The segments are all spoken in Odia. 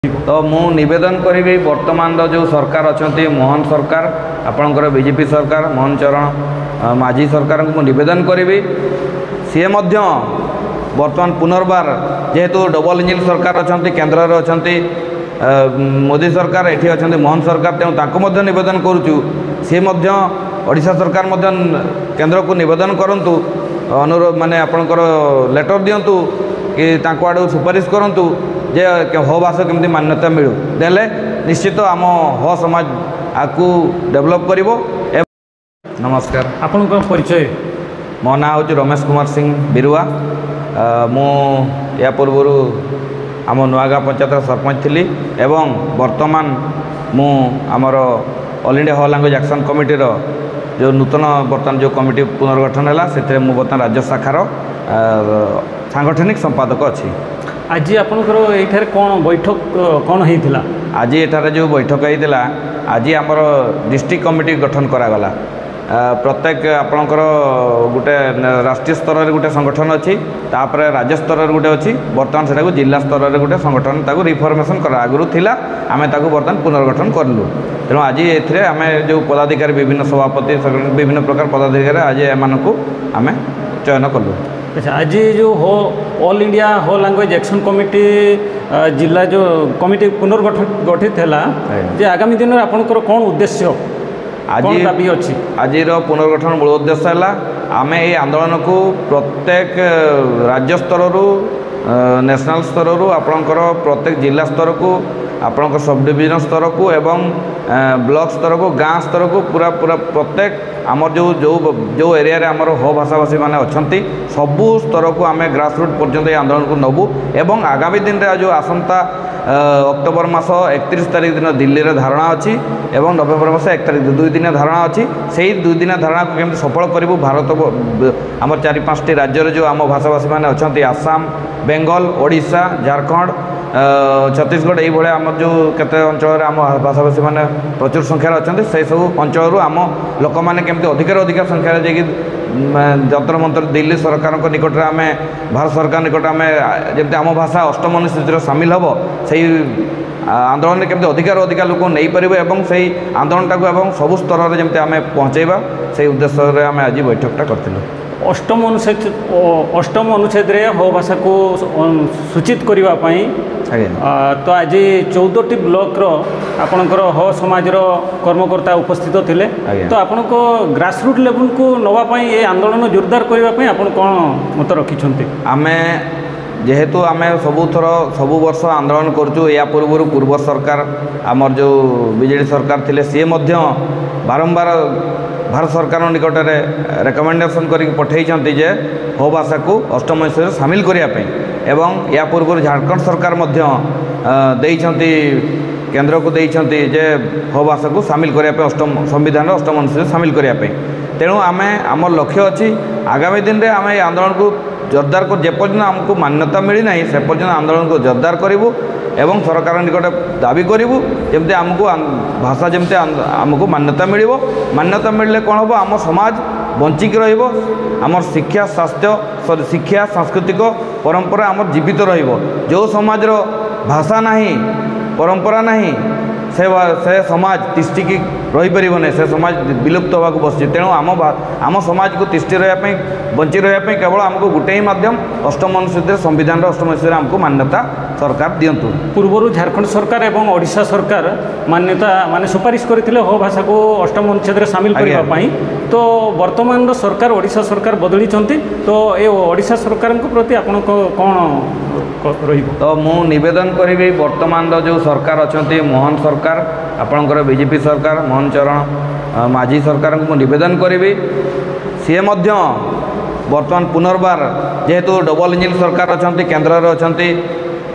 ତ ମୁଁ ନିବେଦନ କରିବି, ବର୍ତ୍ତମାନର ଯେଉଁ ସରକାର ଅଛନ୍ତି, ମୋହନ ସରକାର, ଆପଣଙ୍କର ବିଜେପି ସରକାର, ମୋହନ ଚରଣ ମାଝୀ ସରକାରଙ୍କୁ ମୁଁ ନିବେଦନ କରିବି, ସିଏ ମଧ୍ୟ ବର୍ତ୍ତମାନ ପୁନର୍ବାର ଯେହେତୁ ଡବଲ ଇଞ୍ଜିନ୍ ସରକାର ଅଛନ୍ତି, କେନ୍ଦ୍ରରେ ଅଛନ୍ତି ମୋଦି ସରକାର, ଏଠି ଅଛନ୍ତି ମୋହନ ସରକାର, ତେଣୁ ତାଙ୍କୁ ମଧ୍ୟ ନିବେଦନ କରୁଛୁ, ସିଏ ମଧ୍ୟ ଓଡ଼ିଶା ସରକାର ମଧ୍ୟ କେନ୍ଦ୍ରକୁ ନିବେଦନ କରନ୍ତୁ, ଅନୁରୋଧ ମାନେ ଆପଣଙ୍କର ଲେଟର୍ ଦିଅନ୍ତୁ କି ତାଙ୍କ ଆଡ଼ୁ ସୁପାରିଶ କରନ୍ତୁ ଯେ ହୋ ଭାଷା କେମିତି ମାନ୍ୟତା ମିଳୁ। ଦେଲେ ନିଶ୍ଚିତ ଆମ ହୋ ସମାଜ ଆଗକୁ ଡେଭଲପ୍ କରିବ। ନମସ୍କାର। ଆପଣଙ୍କ ପରିଚୟ? ମୋ ନାଁ ହେଉଛି ରମେଶ କୁମାର ସିଂ ବିରୁଆ। ମୁଁ ୟା ପୂର୍ବରୁ ଆମ ନୂଆଗାଁ ପଞ୍ଚାୟତର ସରପଞ୍ଚ ଥିଲି ଏବଂ ବର୍ତ୍ତମାନ ମୁଁ ଆମର ଅଲ୍ ଇଣ୍ଡିଆ ହୋ ଲାଙ୍ଗୁଏଜ୍ ଆକ୍ସନ୍ କମିଟିର ଯେଉଁ ନୂତନ ବର୍ତ୍ତମାନ ଯେଉଁ କମିଟି ପୁନର୍ଗଠନ ହେଲା, ସେଥିରେ ମୁଁ ବର୍ତ୍ତମାନ ରାଜ୍ୟ ଶାଖାର ସାଙ୍ଗଠନିକ ସମ୍ପାଦକ ଅଛି। ଆଜି ଆପଣଙ୍କର ଏଇଠାରେ କ'ଣ ବୈଠକ କ'ଣ ହେଇଥିଲା? ଆଜି ଏଠାରେ ଯେଉଁ ବୈଠକ ହେଇଥିଲା, ଆଜି ଆମର ଡିଷ୍ଟ୍ରିକ୍ଟ କମିଟି ଗଠନ କରାଗଲା। ପ୍ରତ୍ୟେକ ଆପଣଙ୍କର ଗୋଟେ ରାଷ୍ଟ୍ରୀୟ ସ୍ତରରେ ଗୋଟେ ସଂଗଠନ ଅଛି, ତାପରେ ରାଜ୍ୟ ସ୍ତରରେ ଗୋଟେ ଅଛି, ବର୍ତ୍ତମାନ ସେଟାକୁ ଜିଲ୍ଲା ସ୍ତରରେ ଗୋଟେ ସଂଗଠନ ତାକୁ ରିଫର୍ମେସନ୍ କରା ଆଗରୁ ଥିଲା, ଆମେ ତାକୁ ବର୍ତ୍ତମାନ ପୁନର୍ଗଠନ କଲୁ। ତେଣୁ ଆଜି ଏଥିରେ ଆମେ ଯେଉଁ ପଦାଧିକାରୀ, ବିଭିନ୍ନ ସଭାପତି, ବିଭିନ୍ନ ପ୍ରକାର ପଦାଧିକାରୀ ଆଜି ଏମାନଙ୍କୁ ଆମେ ଚୟନ କଲୁ। ଆଚ୍ଛା, ଆଜି ଯେଉଁ ହୋ ଅଲ୍ ଇଣ୍ଡିଆ ହୋ ଲାଙ୍ଗୁଏଜ୍ ଆକ୍ସନ୍ କମିଟି ଜିଲ୍ଲା ଯେଉଁ କମିଟି ପୁନର୍ଗଠନ ଗଠିତ ହେଲା, ଯେ ଆଗାମୀ ଦିନରେ ଆପଣଙ୍କର କ'ଣ ଉଦ୍ଦେଶ୍ୟ, ଆଜି ଦାବି ଅଛି? ଆଜିର ପୁନର୍ଗଠନ ମୂଳ ଉଦ୍ଦେଶ୍ୟ ହେଲା ଆମେ ଏଇ ଆନ୍ଦୋଳନକୁ ପ୍ରତ୍ୟେକ ରାଜ୍ୟ ସ୍ତରରୁ, ନ୍ୟାସନାଲ୍ ସ୍ତରରୁ, ଆପଣଙ୍କର ପ୍ରତ୍ୟେକ ଜିଲ୍ଲା ସ୍ତରକୁ, ଆପଣଙ୍କ ସବ୍ ଡିଭିଜନ ସ୍ତରକୁ ଏବଂ ବ୍ଲକ ସ୍ତରକୁ, ଗାଁ ସ୍ତରକୁ, ପୁରା ପୁରା ପ୍ରତ୍ୟେକ ଆମର ଯେଉଁ ଯେଉଁ ଯେଉଁ ଏରିଆରେ ଆମର ହୋ ଭାଷାଭାଷୀମାନେ ଅଛନ୍ତି, ସବୁ ସ୍ତରକୁ ଆମେ ଗ୍ରାସ ରୁଟ୍ ପର୍ଯ୍ୟନ୍ତ ଏ ଆନ୍ଦୋଳନକୁ ନେବୁ। ଏବଂ ଆଗାମୀ ଦିନରେ ଯେଉଁ ଆସନ୍ତା ଅକ୍ଟୋବର ମାସ 31 ତାରିଖ ଦିନ ଦିଲ୍ଲୀରେ ଧାରଣା ଅଛି ଏବଂ ନଭେମ୍ବର ମାସ 1 ତାରିଖ 2 ଦିନିଆ ଧାରଣା ଅଛି, ସେଇ 2 ଦିନିଆ ଧାରଣାକୁ କେମିତି ସଫଳ କରିବୁ। ଭାରତ ଆମର 4 5ଟି ରାଜ୍ୟରେ ଯେଉଁ ଆମ ଭାଷାଭାଷୀମାନେ ଅଛନ୍ତି, ଆସାମ, ବେଙ୍ଗଲ, ଓଡ଼ିଶା, ଝାଡ଼ଖଣ୍ଡ, ଛତିଶଗଡ଼, ଏଇଭଳିଆ ଆମର ଯେଉଁ କେତେ ଅଞ୍ଚଳରେ ଆମ ଭାଷାଭାଷୀମାନେ ପ୍ରଚୁର ସଂଖ୍ୟାରେ ଅଛନ୍ତି, ସେସବୁ ଅଞ୍ଚଳରୁ ଆମ ଲୋକମାନେ କେମିତି ଅଧିକରୁ ଅଧିକ ସଂଖ୍ୟାରେ ଯାଇକି ଯନ୍ତ୍ର ମନ୍ତ୍ର ଦିଲ୍ଲୀ ସରକାରଙ୍କ ନିକଟରେ, ଆମେ ଭାରତ ସରକାର ନିକଟରେ ଆମେ ଯେମିତି ଆମ ଭାଷା ଅଷ୍ଟମ ଅନୁସୂଚୀରେ ସାମିଲ ହେବ, ସେଇ ଆନ୍ଦୋଳନରେ କେମିତି ଅଧିକରୁ ଅଧିକ ଲୋକ ନେଇପାରିବେ ଏବଂ ସେଇ ଆନ୍ଦୋଳନଟାକୁ ଏବଂ ସବୁ ସ୍ତରରେ ଯେମିତି ଆମେ ପହଞ୍ଚାଇବା, ସେଇ ଉଦ୍ଦେଶ୍ୟରେ ଆମେ ଆଜି ବୈଠକଟା କରିଥିଲୁ। ଅଷ୍ଟମ ଅନୁଚ୍ଛେଦ, ଅଷ୍ଟମ ଅନୁଚ୍ଛେଦରେ ହୋ ଭାଷାକୁ ସୂଚିତ କରିବା ପାଇଁ ତ ଆଜି 14ଟି ବ୍ଲକର ଆପଣଙ୍କର ହୋ ସମାଜର କର୍ମକର୍ତ୍ତା ଉପସ୍ଥିତ ଥିଲେ। ତ ଆପଣଙ୍କ ଗ୍ରାସରୁଟ୍ ଲେବୁଲକୁ ନେବା ପାଇଁ, ଏ ଆନ୍ଦୋଳନ ଜୋରଦାର କରିବା ପାଇଁ ଆପଣ କ'ଣ ମତ ରଖିଛନ୍ତି? ଆମେ ଯେହେତୁ ଆମେ ସବୁଥର ସବୁ ବର୍ଷ ଆନ୍ଦୋଳନ କରୁଛୁ, ୟା ପୂର୍ବରୁ ପୂର୍ବ ସରକାର ଆମର ଯେଉଁ ବିଜେଡ଼ି ସରକାର ଥିଲେ, ସିଏ ମଧ୍ୟ ବାରମ୍ବାର ଭାରତ ସରକାରଙ୍କ ନିକଟରେ ରେକମେଣ୍ଡେସନ୍ କରିକି ପଠାଇଛନ୍ତି ଯେ ହୋ ଭାଷାକୁ ଅଷ୍ଟମ ଶ୍ରେଣୀରେ ସାମିଲ କରିବା ପାଇଁ, ଏବଂ ୟା ପୂର୍ବରୁ ଝାଡ଼ଖଣ୍ଡ ସରକାର ମଧ୍ୟ ଦେଇଛନ୍ତି, କେନ୍ଦ୍ରକୁ ଦେଇଛନ୍ତି ଯେ ହୋ ଭାଷାକୁ ସାମିଲ କରିବା ପାଇଁ, ଅଷ୍ଟମ ସମ୍ବିଧାନର ଅଷ୍ଟମ ଅନୁସୂଚୀରେ ସାମିଲ କରିବା ପାଇଁ। ତେଣୁ ଆମେ ଆମର ଲକ୍ଷ୍ୟ ଅଛି ଆଗାମୀ ଦିନରେ ଆମେ ଏ ଆନ୍ଦୋଳନକୁ ଜୋରଦାର, ଯେପର୍ଯ୍ୟନ୍ତ ଆମକୁ ମାନ୍ୟତା ମିଳିନାହିଁ ସେ ପର୍ଯ୍ୟନ୍ତ ଆନ୍ଦୋଳନକୁ ଜୋରଦାର କରିବୁ ଏବଂ ସରକାରଙ୍କ ନିକଟରେ ଦାବି କରିବୁ ଯେମିତି ଆମକୁ ଭାଷା ଯେମିତି ଆମକୁ ମାନ୍ୟତା ମିଳିବ। ମାନ୍ୟତା ମିଳିଲେ କ'ଣ ହେବ? ଆମ ସମାଜ ବଞ୍ଚିକି ରହିବ, ଆମର ଶିକ୍ଷା, ସ୍ୱାସ୍ଥ୍ୟ, ସରି, ଶିକ୍ଷା, ସାଂସ୍କୃତିକ ପରମ୍ପରା ଆମର ଜୀବିତ ରହିବ। ଯେଉଁ ସମାଜର ଭାଷା ନାହିଁ, ପରମ୍ପରା ନାହିଁ, ସେ ସମାଜ ତିଷ୍ଠିକି ରହିପାରିବ ନାହିଁ, ସେ ସମାଜ ବିଲୁପ୍ତ ହେବାକୁ ବସିଛି। ତେଣୁ ଆମ ସମାଜକୁ ତିଷ୍ଠି ରହିବା ପାଇଁ, ବଞ୍ଚି ରହିବା ପାଇଁ କେବଳ ଆମକୁ ଗୋଟେ ହିଁ ମାଧ୍ୟମ, ଅଷ୍ଟମ ଅନୁସୂଚୀରେ, ସମ୍ବିଧାନର ଅଷ୍ଟମ ଅନୁସୂଚୀରେ ଆମକୁ ମାନ୍ୟତା ସରକାର ଦିଅନ୍ତୁ। ପୂର୍ବରୁ ଝାଡ଼ଖଣ୍ଡ ସରକାର ଏବଂ ଓଡ଼ିଶା ସରକାର ମାନ୍ୟତା ମାନେ ସୁପାରିଶ କରିଥିଲେ ହୋ ଭାଷାକୁ ଅଷ୍ଟମ ଅନୁଚ୍ଛେଦରେ ସାମିଲ କରିବା ପାଇଁ। ତ ବର୍ତ୍ତମାନର ସରକାର, ଓଡ଼ିଶା ସରକାର ବଦଳିଛନ୍ତି, ତ ଏ ଓଡ଼ିଶା ସରକାରଙ୍କ ପ୍ରତି ଆପଣଙ୍କ କ'ଣ ରହିବ? ତ ମୁଁ ନିବେଦନ କରିବି, ବର୍ତ୍ତମାନର ଯେଉଁ ସରକାର ଅଛନ୍ତି, ମୋହନ ସରକାର, ଆପଣଙ୍କର ବିଜେପି ସରକାର, ମୋହନ ଚରଣ ମାଝୀ ସରକାରଙ୍କୁ ମୁଁ ନିବେଦନ କରିବି, ସିଏ ମଧ୍ୟ ବର୍ତ୍ତମାନ ପୁନର୍ବାର ଯେହେତୁ ଡବଲ ଇଞ୍ଜିନ୍ ସରକାର ଅଛନ୍ତି, କେନ୍ଦ୍ରରେ ଅଛନ୍ତି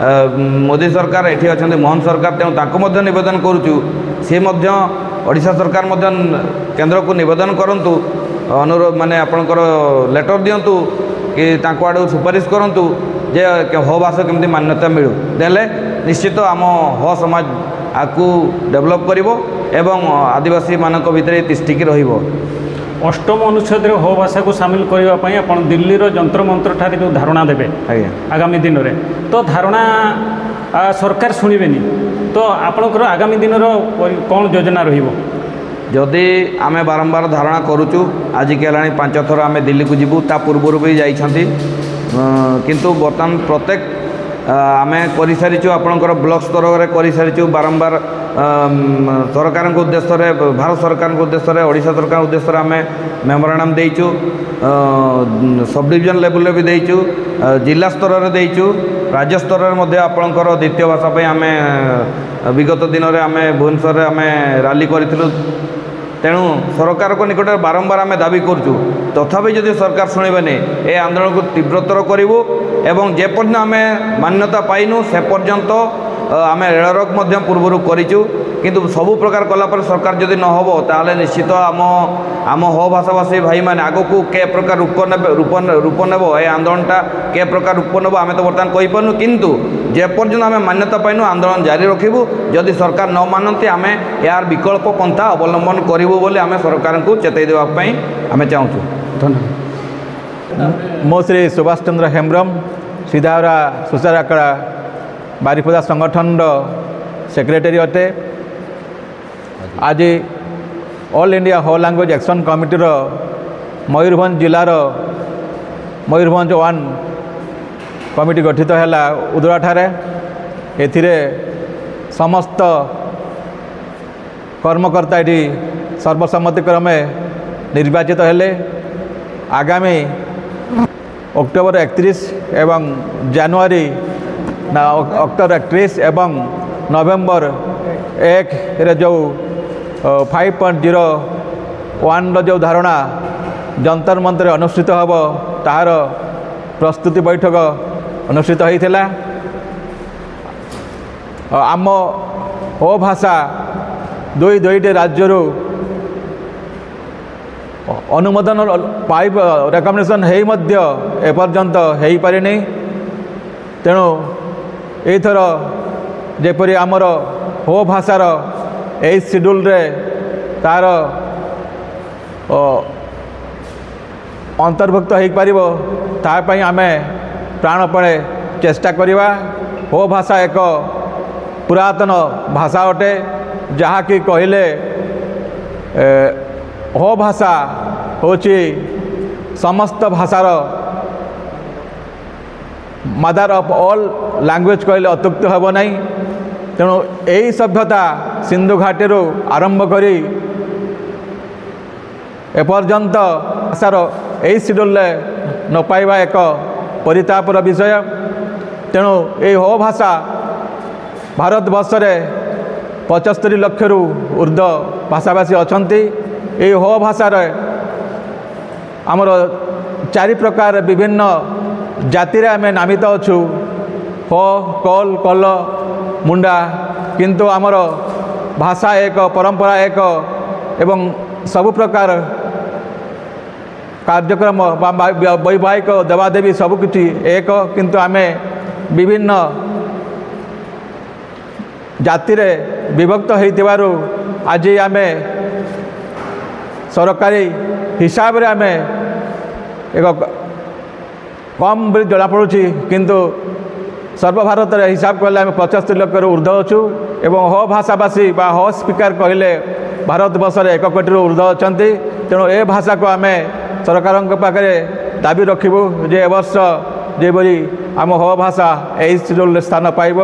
ମୋଦି ସରକାର, ଏଠି ଅଛନ୍ତି ମୋହନ ସରକାର, ତେଣୁ ତାଙ୍କୁ ମଧ୍ୟ ନିବେଦନ କରୁଛୁ, ସିଏ ମଧ୍ୟ ଓଡ଼ିଶା ସରକାର ମଧ୍ୟ କେନ୍ଦ୍ରକୁ ନିବେଦନ କରନ୍ତୁ, ଅନୁରୋଧ ମାନେ ଆପଣଙ୍କର ଲେଟର୍ ଦିଅନ୍ତୁ କି ତାଙ୍କ ଆଡ଼ୁ ସୁପାରିଶ କରନ୍ତୁ ଯେ ହୋ ଭାଷା କେମିତି ମାନ୍ୟତା ମିଳୁ। ଦେଲେ ନିଶ୍ଚିତ ଆମ ହୋ ସମାଜ ଆଗକୁ ଡେଭଲପ୍ କରିବ ଏବଂ ଆଦିବାସୀମାନଙ୍କ ଭିତରେ ତିଷ୍ଠିକି ରହିବ। ଅଷ୍ଟମ ଅନୁଚ୍ଛେଦରେ ହୋ ଭାଷାକୁ ସାମିଲ କରିବା ପାଇଁ ଆପଣ ଦିଲ୍ଲୀର ଯନ୍ତ୍ର ମନ୍ତ୍ର ଠାରେ ଯେଉଁ ଧାରଣା ଦେବେ ଆଗାମୀ ଦିନରେ, ତ ଧାରଣା ସରକାର ଶୁଣିବେନି, ତ ଆପଣଙ୍କର ଆଗାମୀ ଦିନର କ'ଣ ଯୋଜନା ରହିବ? ଯଦି ଆମେ ବାରମ୍ବାର ଧାରଣା କରୁଛୁ, ଆଜିକି ହେଲାଣି 5 ଥର ଆମେ ଦିଲ୍ଲୀକୁ ଯିବୁ, ତା ପୂର୍ବରୁ ବି ଯାଇଛନ୍ତି, କିନ୍ତୁ ବର୍ତ୍ତମାନ ପ୍ରତ୍ୟେକ ଆମେ କରିସାରିଛୁ, ଆପଣଙ୍କର ବ୍ଲକ ସ୍ତରରେ କରିସାରିଛୁ, ବାରମ୍ବାର ସରକାରଙ୍କ ଉଦ୍ଦେଶ୍ୟରେ, ଭାରତ ସରକାରଙ୍କ ଉଦ୍ଦେଶ୍ୟରେ, ଓଡ଼ିଶା ସରକାରଙ୍କ ଉଦ୍ଦେଶ୍ୟରେ ଆମେ ମେମୋରାଣ୍ଡମ୍ ଦେଇଛୁ, ସବ୍ ଡିଭିଜନ୍ ଲେବୁଲ୍ରେ ବି ଦେଇଛୁ, ଜିଲ୍ଲା ସ୍ତରରେ ଦେଇଛୁ, ରାଜ୍ୟ ସ୍ତରରେ ମଧ୍ୟ ଆପଣଙ୍କର ଦ୍ୱିତୀୟ ଭାଷା ପାଇଁ ଆମେ ବିଗତ ଦିନରେ ଆମେ ଭୁବନେଶ୍ୱରରେ ଆମେ ରାଲି କରିଥିଲୁ। ତେଣୁ ସରକାରଙ୍କ ନିକଟରେ ବାରମ୍ବାର ଆମେ ଦାବି କରୁଛୁ, ତଥାପି ଯଦି ସରକାର ଶୁଣିବେନି ଏ ଆନ୍ଦୋଳନକୁ ତୀବ୍ରତର କରିବୁ ଏବଂ ଯେପର୍ଯ୍ୟନ୍ତ ଆମେ ମାନ୍ୟତା ପାଇନୁ ସେ ପର୍ଯ୍ୟନ୍ତ ଆମେ ରେଳରୋକ ମଧ୍ୟ ପୂର୍ବରୁ କରିଛୁ। କିନ୍ତୁ ସବୁ ପ୍ରକାର କଲା ପରେ ସରକାର ଯଦି ନ ହେବ ତାହେଲେ ନିଶ୍ଚିତ ଆମ ହୋ ଭାଷାଭାଷୀ ଭାଇମାନେ ଆଗକୁ କେ ପ୍ରକାର ରୂପ ନେବେ, ରୂପ ନେବ ଏ ଆନ୍ଦୋଳନଟା କେ ପ୍ରକାର ରୂପ ନେବ ଆମେ ତ ବର୍ତ୍ତମାନ କହିପାରୁନୁ, କିନ୍ତୁ ଯେପର୍ଯ୍ୟନ୍ତ ଆମେ ମାନ୍ୟତା ପାଇନୁ ଆନ୍ଦୋଳନ ଜାରି ରଖିବୁ। ଯଦି ସରକାର ନ ମାନନ୍ତି ଆମେ ଏହାର ବିକଳ୍ପ ପନ୍ଥା ଅବଲମ୍ବନ କରିବୁ ବୋଲି ଆମେ ସରକାରଙ୍କୁ ଚେତାଇ ଦେବା ପାଇଁ ଆମେ ଚାହୁଁଛୁ। ଧନ୍ୟବାଦ। ମୁଁ ଶ୍ରୀ ସୁଭାଷ ଚନ୍ଦ୍ର ହେମ୍ବ୍ରମ, ସିଧାହରା ସୁଚାରାକଳା ବାରିପଦା ସଂଗଠନର ସେକ୍ରେଟାରୀ ଅଟେ। ଆଜି ଅଲ୍ ଇଣ୍ଡିଆ ହୋ ଲାଙ୍ଗୁଏଜ୍ ଆକ୍ସନ୍ କମିଟିର ମୟୂରଭଞ୍ଜ ଜିଲ୍ଲାର ମୟୂରଭଞ୍ଜ 1 କମିଟି ଗଠିତ ହେଲା ଉଦଳାଠାରେ। ଏଥିରେ ସମସ୍ତ କର୍ମକର୍ତ୍ତା ଏଠି ସର୍ବସମ୍ମତିକ୍ରମେ ନିର୍ବାଚିତ ହେଲେ। ଆଗାମୀ ଅକ୍ଟୋବର 31 ଏବଂ ଜାନୁଆରୀ ନା ଅକ୍ଟୋବର 31 ଏବଂ ନଭେମ୍ବର 1ରେ ଯେଉଁ 5.01ର ଯେଉଁ ଧାରଣା ଯନ୍ତର ମନ୍ତ୍ରରେ ଅନୁଷ୍ଠିତ ହେବ ତାହାର ପ୍ରସ୍ତୁତି ବୈଠକ ଅନୁଷ୍ଠିତ ହୋଇଥିଲା। ଆମ ଓ ଭାଷା ଦୁଇଟି ରାଜ୍ୟରୁ ଅନୁମୋଦନ ପାଇ ରେକମେଣ୍ଡେସନ୍ ହେଇ ମଧ୍ୟ ଏପର୍ଯ୍ୟନ୍ତ ହୋଇପାରିନି। ତେଣୁ ଏଇଥର ଯେପରି ଆମର ହୋ ଭାଷାର ଏଇ ସିଡ୍ୟୁଲ୍ରେ ତା'ର ଅନ୍ତର୍ଭୁକ୍ତ ହୋଇପାରିବ ତା ପାଇଁ ଆମେ ପ୍ରାଣପଣେ ଚେଷ୍ଟା କରିବା। ହୋ ଭାଷା ଏକ ପୁରାତନ ଭାଷା ଅଟେ, ଯାହାକି କହିଲେ ହୋ ଭାଷା ହେଉଛି ସମସ୍ତ ଭାଷାର ମଦର ଅଫ୍ ଅଲ୍ ଲାଙ୍ଗୁଏଜ୍ କହିଲେ ଅତ୍ୟୁକ୍ତି ହେବ ନାହିଁ। ତେଣୁ ଏହି ସଭ୍ୟତା ସିନ୍ଧୁ ଘାଟିରୁ ଆରମ୍ଭ କରି ଏପର୍ଯ୍ୟନ୍ତ ଭାଷାର ଏହି ସିଡ୍ୟୁଲ୍ରେ ନ ପାଇବା ଏକ ପରିତାପର ବିଷୟ। ତେଣୁ ଏହି ହୋ ଭାଷା ଭାରତବର୍ଷରେ 75 ଲକ୍ଷରୁ ଉର୍ଦ୍ଧ୍ୱ ଭାଷାଭାଷୀ ଅଛନ୍ତି। ଏହି ହୋ ଭାଷାରେ ଆମର 4 ପ୍ରକାର ବିଭିନ୍ନ ଜାତିରେ ଆମେ ନାମିତ ଅଛୁ, ହୋ, କଲ, କଲ, ମୁଣ୍ଡା। କିନ୍ତୁ ଆମର ଭାଷା ଏକ, ପରମ୍ପରା ଏକ ଏବଂ ସବୁ ପ୍ରକାର କାର୍ଯ୍ୟକ୍ରମ ବା ବୈବାହିକ ଦେବାଦେବୀ ସବୁକିଛି ଏକ, କିନ୍ତୁ ଆମେ ବିଭିନ୍ନ ଜାତିରେ ବିଭକ୍ତ ହୋଇଥିବାରୁ ଆଜି ଆମେ ସରକାରୀ ହିସାବରେ ଆମେ ଏକ କମ୍ ବୋଲି ଜଣାପଡ଼ୁଛି, କିନ୍ତୁ ସର୍ବଭାରତରେ ହିସାବ କଲେ ଆମେ 75 ଲକ୍ଷରୁ ଉର୍ଦ୍ଧ୍ୱ ଅଛୁ ଏବଂ ହୋ ଭାଷାଭାଷୀ ବା ହୋ ସ୍ପିକର କହିଲେ ଭାରତବର୍ଷରେ 1 କୋଟିରୁ ଉର୍ଦ୍ଧ୍ୱ ଅଛନ୍ତି। ତେଣୁ ଏ ଭାଷାକୁ ଆମେ ସରକାରଙ୍କ ପାଖରେ ଦାବି ରଖିବୁ ଯେ ଏ ବର୍ଷ ଯେପରି ଆମ ହୋ ଭାଷା ଏହି ସିଡ୍ୟୁଲ୍ରେ ସ୍ଥାନ ପାଇବ